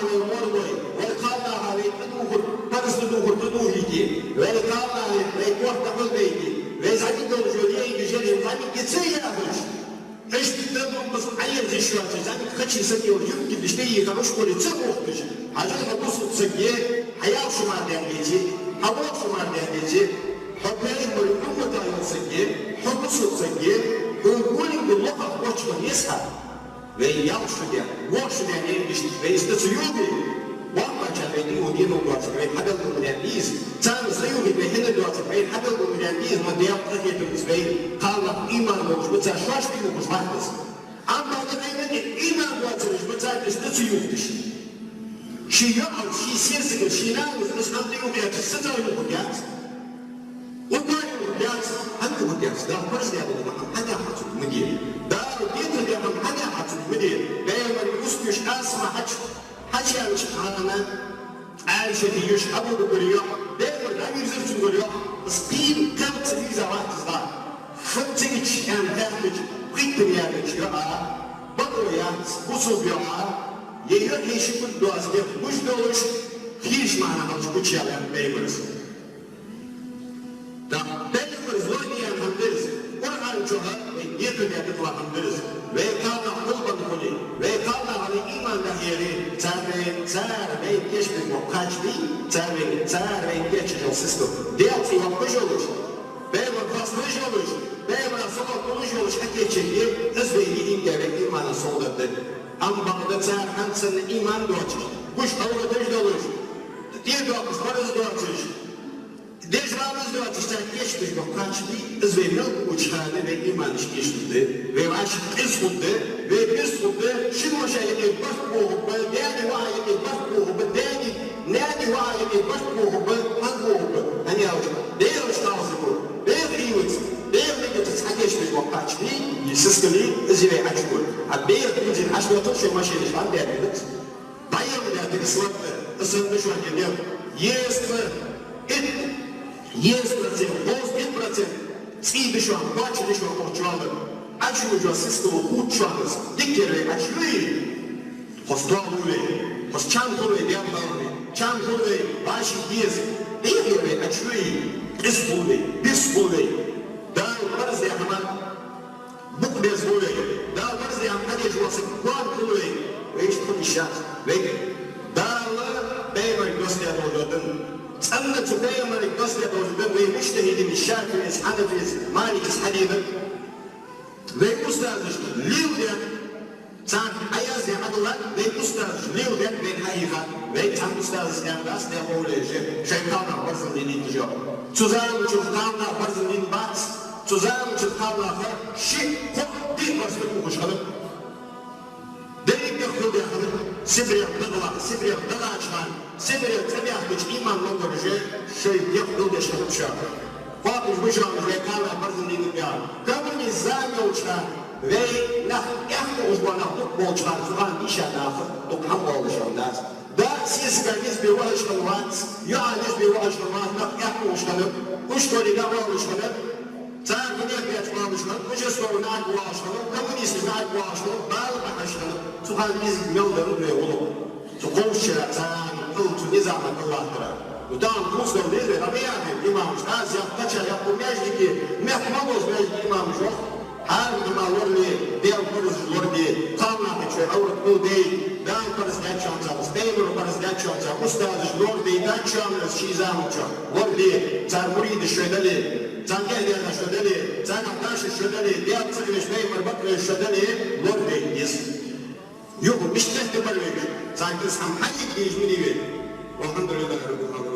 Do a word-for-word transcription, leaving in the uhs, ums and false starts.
вай моргой, вай кхалнаха вай тӀадувхар, парз тӀадувхар тӀадувхийте, вай кхалнаха вай корта хьалбейте, вай зӀамига долча лейга жери зӀамига ца яхаш. Иштта дӀа дукхаза Ӏаерза йиш йоацаш, зӀамига кхачи саг йолаш юбка деш тӀаийха, ушколе ца ухаш. Хьажал, хьо бусалба саг е, хьа ялх шу мара даьнна деце, хьа ворхӀ шу мара даьнна деце, хьо пайхамара уммата йола саг е, хьо бусалба саг е, хьона гулинг лохах кочван еза хьа. Вай ялх шу даьнна, ворхӀ шу даьнна, иштта вай из тӀа ца ювле, бакъ баьча вай дин, дин доацар вай хьабелгалдаьнна деза. Царна ца ювле вай хьина доацар вай хьабелгалдаьнна деза, ма Даьла къахетамца вай кхалнах иман долаш ба, цар шоаш тӀаювхаш бахьанца. Амма вай хьина иман доацараш ба, цар из тӀа ца ювхаш. Ший йоӀал, ший сесагал, ший нанас из хӀама тӀаювхача сацал ювхаргьяц. Укх ювхаргьяц, хӀана ювхаргьяц? Дала парз даь дола хӀама хьадаь хьа цунга ма де. Дала дехар даь хӀама хьадаь хьа цунга ма де. Пайхамара устагӀа Асма хьач-, хьачуяьлча хана, Ӏайшата йиша Абу Бакара йоах, пайхамар дӀавийрзар цунгара йоах, из кхийна кхел ца вийрза вац из дӀа. Фу ца гича аьнна хаьттача, кхийтта яьлча йоах, бакъо яц, бусалба йоах, е йоӀ е ши кулг доацаш дегӀ гуш долаш, хийрача маӀан хьалча гучаяьлар пайхамара. ТӀаккха пайхамара лорадеш хӀама да из, Къуръан чу вай декхар даь дикагӀа хӀама да из. Вай кхалнах гулбенна хуле, вай кхалнаха иман дӀахьере, цар вай, цар вайна кийчбеш бола кхача бий, цар вай, цар вайна кийчъеш йола сискал. Даьла цӀи йоаккхаш йолаш, пайхамар хоаставеш йолаш, пайхамара салот луш йолаш хьакийчъергья, из вайна инкар вай имана совгӀат да. Амма бакъда цар хӀанз санна иман доацаш, гуш Ӏовраташ долаш, тӀедоаккхаш парз доацаш, деш валаз доацаш цар кийчбеш бола кхача бий, из вай мел кхувча хана вай иманаш кийчлургда, вай вӀаши къиза хургда, вай бирса хургда, шин воша юкъе барт бохаргба, даьна воӀа юкъе барт бохаргба, даьна, наьна воӀа юкъе барт бохаргба, хӀана бохаргба? ХӀана аьлча, Даьла кхалсаг ва, Даьла хьийвац, Даьла мегац хьакийчбеш бола кхача бий, е сискал, из вай Ӏочугур. А бех бензин Ӏочудоттал шоай машинаш, хӀана даьннадац? ДӀаенна даьтта из латта, из санна шоана дегӀ. Езткъа итт, езткъа процент, кховзткъа итт процент цӀий да шоана, кхоачаш да шоана укх чоалгӀа. Ӏочуювш йола сискал хувц шоана из. Дикка яр вай Ӏочуюй? Хоза тоалу вай, хоза чам хул вай, Даьла гӀалгӀай, чам хул вай, вӀаший деза. Дехар вай Ӏочуюй? Къиза хул вай, бирса хул вай. Дала парз даь хӀама букъ беза хул вай. Дала парз даь хӀама хьадеш вола саг кхоана хул вай. Вай иштта хул йиш яц. Вай Дала пайхамарга доссадаь долаш дола дин, цӀена цу пайхамарга доссадаь долаш дола дин вай мужтахӀидинаш, шафиӀис, хьанафис, маликис хьадена. Вай устазаш леладаьд, царна Ӏаяздаь хьадалар, вай устазаш леладаьд, вайна хьахьийхад. Вай цхьан устазас аьннадац, Даьла къовлаеш, шоай кхалнах барзан дин дитаж. Цу заман чура кхалнах барзан дин бац. Цу заман чура кхалнаха шиъ, кхоъ, диъ барзкъа ухаш хилар. Деррига дегӀ хьулдаь хилар Сибрех дагӀа, Сибрех дагӀача хана, Сибре цӀабаьхкача иман ловраш шоай дегӀ хьулдеш хилар шоана. Кхоабаш ба шоана вай кхалнах барзан дин дитар. Коммунизм йолча хана, вай нах аьхка уж бола нах дукха болча хана, цу хана дийша нах дукха хӀама оалаш хиннадац. Да, сесага низ бе вахаш хиннавац, йоӀа низ бе вахаш хиннавац, нах аьхка ухаш хиннаб, ушколе дӀаоалаш хиннаб, цар гунех беш оалаш хиннаб, ужасовна нӀаьргвоалаш хиннав, коммунисташ нӀаьргвоалаш хиннав, бала бахьаш хиннаб. Цу хана из мел дар вай гӀулакх. Цу кхувсача шера царна кхел, цу низама кхел латтар. Ну, тахан кхувсал деза вай, Ӏа ма яхий, имамаш, аз ях, кхыча ях, укх маьждиге, мехка мел долча маьждиге имамаш йоах. ХӀара хӀама лорале, Даьла парзаш лораде, кхалнаха шоай Ӏоврат кулдей, Дала парз даьча хӀаманца, пайхамара парз даьча хӀаманца, устазаш лораде, даьча хӀаманца ший заман чу лораде, цар муридаш шоай дале, царна тӀехьа даьннаш шоай дале, царна дашаш шоай дале, Даьла ца хилаш, пайхамара бакъ хилаш шоай дале, лораде деза. Юха мишта тӀехьа бар вай, царга из хӀама хьаийца дезаш ма дий вай. والحمد لله رب العالمين.